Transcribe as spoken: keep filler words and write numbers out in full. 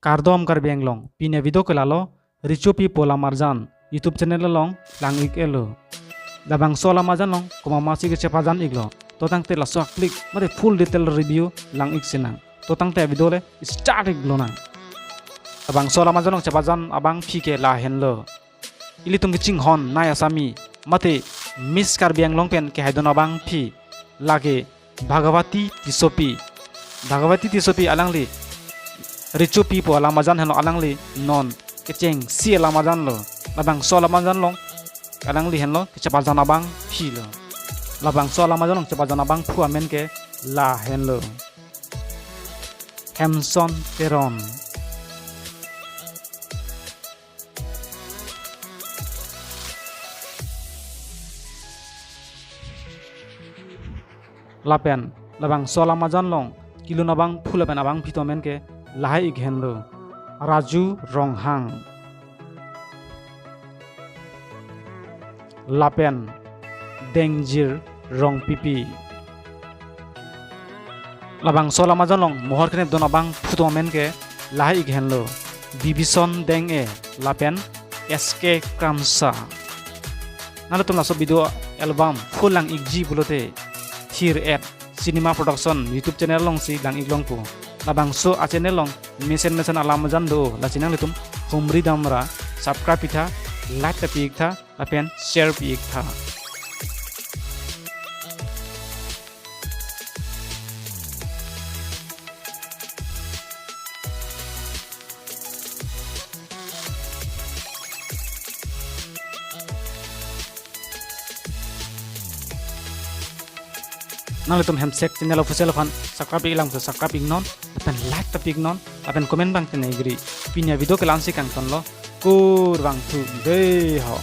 Kardom Karbi Anglong, pini avideo ke lalo, Richopi pu alamarjan YouTube channel along lang-ik-etlo. Labangso alamarjan along komatsi kechepajan-iklo. To tangte laso aklik mate full detail review lang-ik sinang. To tangte video le start-ik lonang. Labangso alamarjan along chepajan abangpi ke lahenlo. Ilitum kachinghon Nai Asami mate Miss Karbi Anglong pen kehaidun abangpi lake Bhagawati Tissopi. Bhagawati Tissopi alangli Richopi pu alamarjan henlo, alangli non kechengsi alamarjan lo. Labangso alamarjan along alangli henlo kechepajan abangpi lo. Labangso alamarjan along chepajan abangphu amen ke lahenlo, Hemson Teron. Lapen labangso alamarjan along kelun abangphu lapen abangpi atum amen ke lahai-ik henlo, Raju Ronghang lapen Dengjir Rongpipi. Labangso alamarjan along mohor kenep dun abangphu atum amen ke lahai-ik henlo, Bibison Deng-e lapen S K Kramsa. Nanglitum laso video album full lang-ikji pulote Thir at Cinema Production YouTube channel alongsi lang-ik longpo. Labangso achannel along mesen mesen alamarjan do, lasi nanglitum humri damra subscribe-iktha, like ta pi-iktha lapen share pi-iktha. Nanglitum Hemsek Channel Official aphan subscribe-ik lang, subscribe-iknon lapen like ta pi-iknon lapen comment abang tenegri. Pini avideo ke la-ansi kangtonlo, kurvangthu dei ho.